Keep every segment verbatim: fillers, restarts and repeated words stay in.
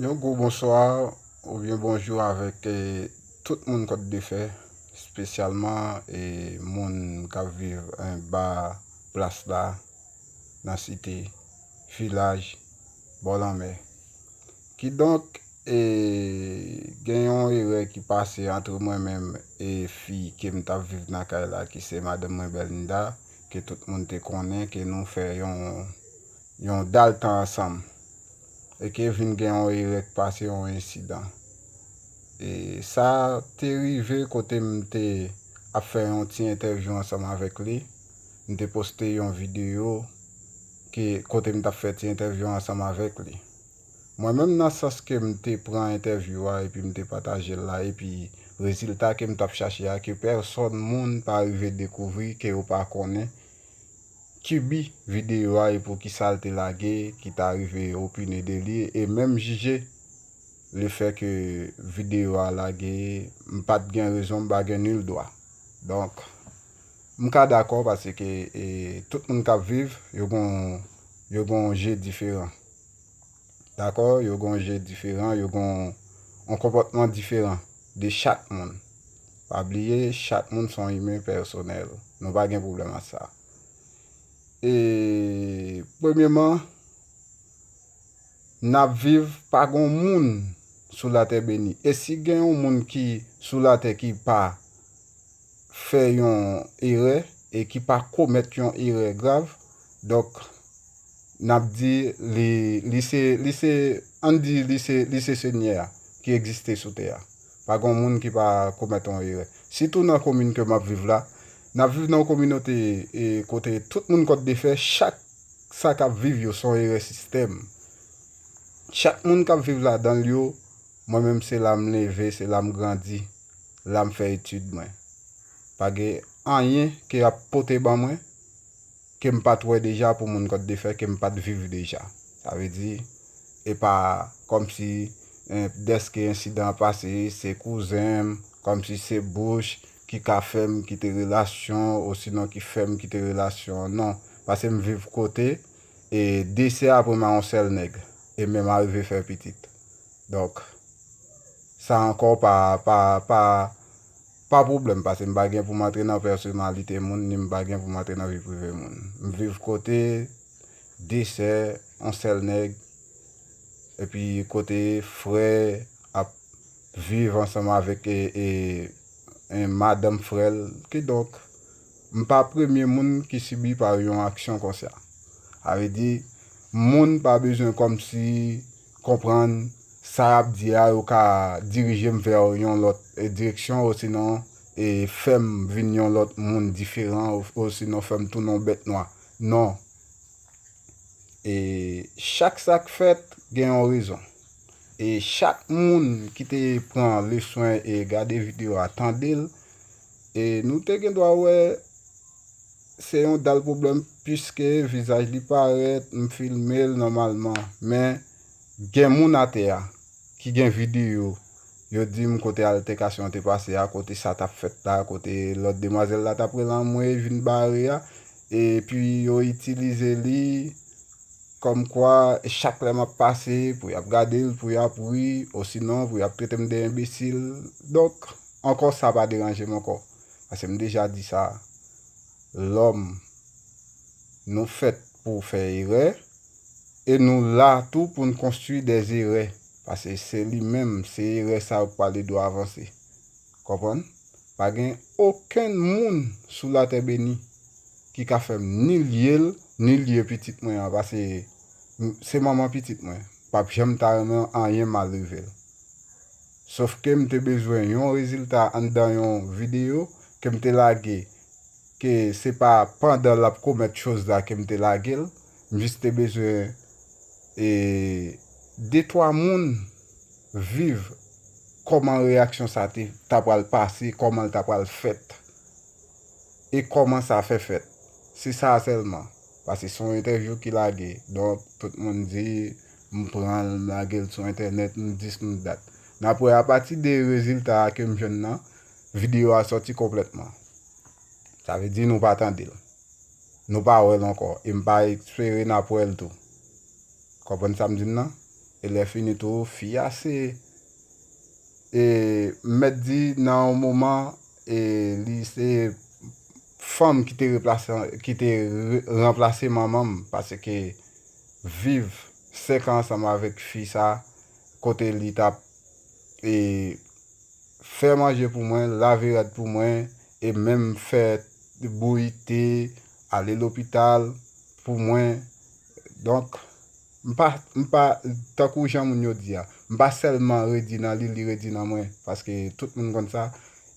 Yon gwo bonswa oubyen bonjou avèk eh, tout moun Kòt de Fè, espesyalman eh, moun k ap viv anba plas la, nan site, vilaj, bò lanmè. Kidonk, eh, gen yon erè ki pase ant mwen menm e fi ke m t ap viv nan kay la, ki se madanm mwen Belinda, ke tout moun te konnen, ke nou fè yon, yon dal tan ansanm. E ke vin gen yon erè k pase, yon ensidan. E sa te rive kote m te ap fè yon ti entèvyou ansanm avèk li. M te poste yon videyo ke, kote m t ap fè ti entèvyou ansanm avèk li. Mwen menm nan sans ke m te pran entèvyou a epi m te pataje l la, epi rezilta ke m t ap chache a, ke pèsòn moun pa rive dekouvri, ke yo pa konnen ki bi videyo a e poukisa l te lage, ki ta rive opine de li, e menm jije lefè ke videyo a lage, m pa t gen rezon, m pa gen nil dwa. Donk, m ka dakò paske eh, tout moun k ap viv, yo gon, yo gon je diferan. Dakò? Yo gon je diferan, yo gon yon konpòtman diferan de chak moun. Pa bliye, chak moun se yon imen pèsonèl. Nou pa gen pwoblèm ak sa. E premyeman, n ap viv, pa gon moun sou latè beni. E si gen yon moun ki sou latè ki pa fè yon erè e ki pa komèt yon erè grav, donk, n ap di li, li se, li se, ann di li se, li se Senyè a ki egziste sou tè a. Pa gen moun ki pa komèt yon erè. Sitou nan komin ke m ap viv la, n ap viv nan yon kominote e kote tout moun Kòt de Fè, chak sa k ap viv yo se yon erè sistèm. Chak moun k ap viv ladan l yo, mwen menm se la m leve, se la m grandi, la m fè etid mwen. Pa gen anyen ke y ap pote ban mwen ke m pa t wè deja pou moun Kòt de Fè, ke m pa t viv deja. Sa vle di, e pa kòmsi eh, dèske ensidan an pase, se kouzen m, kòmsi se Bush ki ka fè m kite relasyon, osinon ki fè m kite relasyon an. Non, paske m viv kote, e de sè apre m a yon sèl nèg, e menm arive fè pitit. Donk, sa ankò pa, pa, pa, pa pwoblèm, paske m pa gen pou m antre nan pèsonalite moun, ni m pa gen pou m antre nan vi prive moun. M viv kote de sè, yon sèl nèg, epi kote frè ap viv ansanm avèk e, e, e madanm frè l. Kidonk, m pa premye moun ki sibi pa yon aksyon konsa. Sa vle di, moun pa bezwen kòmsi konprann sa y ap di a, yo ka dirije m vè yon lòt eh, direksyon, osinon eh, fè m vin yon lòt moun diferan, o- osinon fè m tounen yon bèt nwa. Non. E chak sa k fèt, gen yon rezon. E chak moun ki te pran leswen e gade videyo a, tande l, e nou te gen dwa wè se yon dal pwoblèm, piske vizaj li parèt, m filme l nòmalman. Men, gen moun atè a ki gen videyo, yo di m kote altèkasyon an te pase a, kote sa t ap fèt la, kote lòt demwazèl la t ap rele anmwe vin bare a, epi yo itilize li kòmkwa chak lè m ap pase, pou y ap gade l, pou y ap ri, osinon pou y ap trete m de enbesil. Donk, ankò sa pa deranje m ankò. Paske m deja di sa, lòm, nou fèt pou fè erè, e nou la tou pou n konstwi dè erè. Paske se li menm, se erè sa yo k pale dwe avanse. Konprann? Pa gen okenn moun sou latè beni ki ka fè m ni lye l, ni lye pitit mwen an, paske m- se manman pitit mwen. P ap janm ta renmen anyen mal rive l. Sòf ke m te bezwen yon rezilta anndan yon videyo ke m te lage, ke se pa pandan l ap komèt choz la ke m te lage l, m jis te bezwen e de twa moun viv kòman reyaksyon sa te ta pral pase, kòman l ta pral fèt, e kòman sa fè fèt. Se sa sèlman. Paske se yon entèvyou ki lage. Donk, tout moun di, m pran l, m lage l sou entènèt, m dis, m dat. N ap wè apati de rezilta a ke m jwenn nan, videyo a sòti konplètman. Sa vle di nou pa tande l. Nou pa wè l ankò. E m pa espere n ap wè l tou. Konprann sa m di n nan? E lè fini tou, fi a se, e, m mèt di nan yon moman, e, li se fanm ki te replase, ki te re- ranplase manman m, paske viv senk an ansanm avèk fi sa, kote li t ap, e, fè manje pou mwen, lave rad pou mwen, e menm fè bouyi te, ale lopital pou mwen. Donk, m pa, m pa, tankou jan moun yo di a, m pa sèlman redi nan li, li redi nan mwen, paske tout moun konn sa,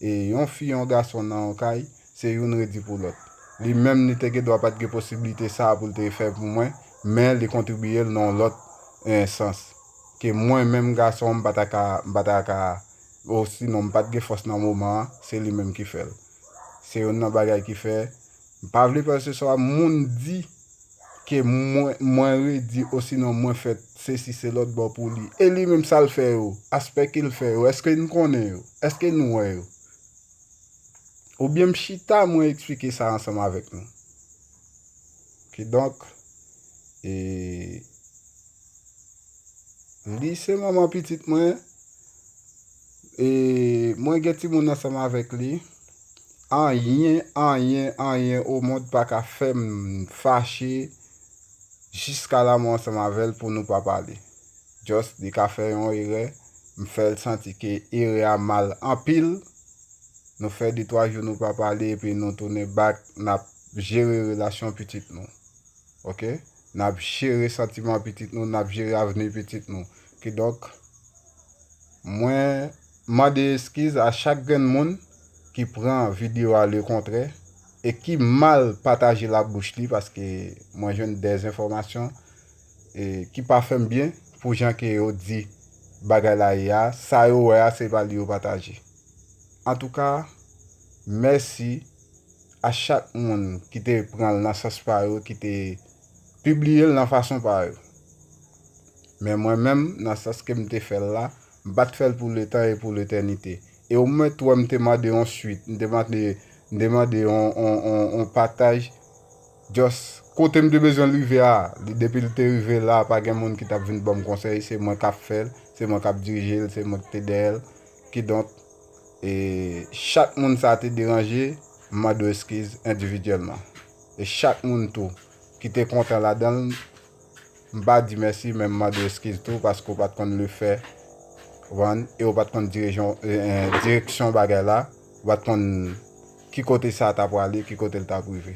e yon fi, yon gason nan yon kay, se youn redi pou lòt. Li menm, li te gen dwa pa t gen posiblite sa a pou l te fè pou mwen, men li kontribiye l nan yon lòt, eh, sans. Ke mwen menm gason, m pa ta ka, m pa ta ka, osinon m pa t gen fòs nan moman an, se li menm ki fè l. Se youn nan bagay ki fè, m pa vle pèseswa moun di ke mwen, mwen redi, osinon mwen fè sesi, se lòt bò pou li. E li menm sa l fè yo, aspè ke l fè yo, èske n konnen yo? Èske n wè yo? Oubyen m chita, mwen eksplike sa ansanm avèk nou. Kidonk, e, li se manman pitit mwen, e mwen gen timoun ansanm avèk li. Anyen, anyen, anyen o mond pa ka fè m fache jiska lanmò ansanm avè l pou nou pa pale. Just, li ka fè yon erè, m fè l santi ke erè a mal anpil. Nou fè de twa jou nou pa pale, epi nou tounen back, n ap jere relasyon pitit nou. Oke? N ap jere santiman pitit nou, n ap jere avni pitit nou. Kidonk, mwen mande eskiz a chak grenn moun ki pran videyo a le kontrè e ki mal pataje labouch li, paske mwen jwenn de enfòmasyon, e, ki pa fè m byen pou jan ke yo di bagay la ye a. Sa yo wè a, se pa li yo pataje. Antouka, mèsi a chak moun ki te pran l nan sans pa yo, ki te pibliye l nan fason pa yo. Men mwen menm, nan sans ke m te fè l la, m pa t fè l pou letan e pou letènite. E ou mèt wè m te mande yon swit, m te mande, m te mande yon, yon, yon, yon pataj. Just, kote m te bezwen l rive a, li, depi l te rive la, pa gen moun ki t ap vin ban m konsèy, se mwen k ap fè l, se mwen k ap dirije l, se mwen ki te dèyè l. Kidonk, e chak moun sa te deranje, m mande w eskiz endividyèlman. E chak moun tou ki te kontan ladan l, m pa di mèsi, men m mande w eskiz tou, paske w pa t konn le fè, konprann, e w pa t konn dirijon, e, e, direksyon bagay la, w pa t konn ki kote sa t ap prale, ki kote l t ap rive.